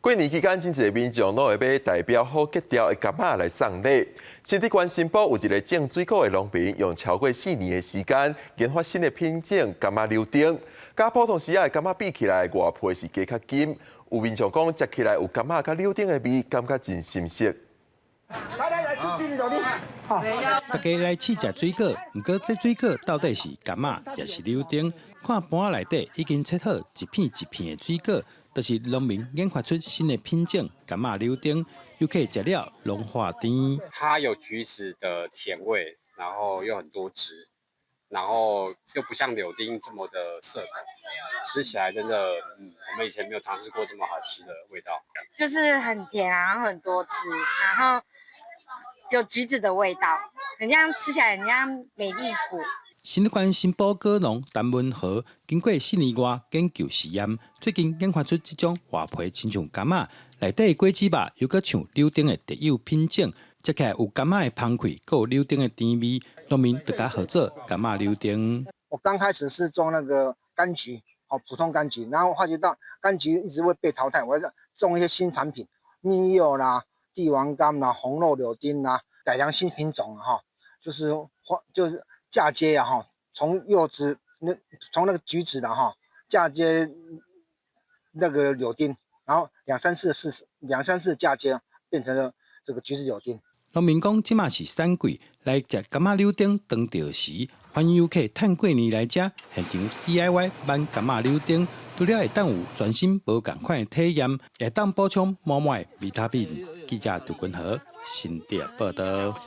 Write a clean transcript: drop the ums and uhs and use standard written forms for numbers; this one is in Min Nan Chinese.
過年期間，真濟民眾攏會買代表好格調的柑仔來送禮。新竹縣新埔有一个種水果的農民，用超過4年的時間研發新的品種柑仔柳丁。佮普通時仔的柑仔比起來，外皮是加較金。有民眾講，食起來有柑仔佮柳丁的味，感覺真新鮮。來來來，吃橘子柳丁。大家來試食水果，毋過這水果到底是柑仔抑是柳丁？看盤仔內底已經切好一片一片的水果，就是農民研發出新的品種柑仔柳丁，遊客食了攏發甜。它有橘子的甜味，然後又很多汁，然後又不像柳丁這麼的澀口，吃起來真的，我們以前沒有嘗試過這麼好吃的味道。就是很甜，然後很多汁，然後有橘子的味道，很像吃起來很像美麗果。新竹縣新埔果農陳文和經過4年外研究試驗，最近研發出這種外皮親像柑仔，內底果子肉又閣像柳丁的特有品種，食起來有柑仔的芳氣，閣有柳丁的甜味，農民就共號做柑仔柳丁。我剛開始是種那個柑橘，哦，普通柑橘，然後發覺到柑橘一直會被淘汰，我要種一些新產品，蜜柚啦、帝王柑啦、紅肉柳丁啦，改良新品種哈，就是花就是。嫁接啊哈，從柚子那從那個橘子的哈嫁接那個柳丁，然後兩三次試兩三次嫁接變成了這個橘子柳丁。農民講，這馬是產季，來食柑仔柳丁當著時，歡迎遊客趁過年來遮現場 DIY 挽柑仔柳丁，除了會當有全新無仝款的體驗，會當補充滿滿的維他命。記者杜君和新竹報導。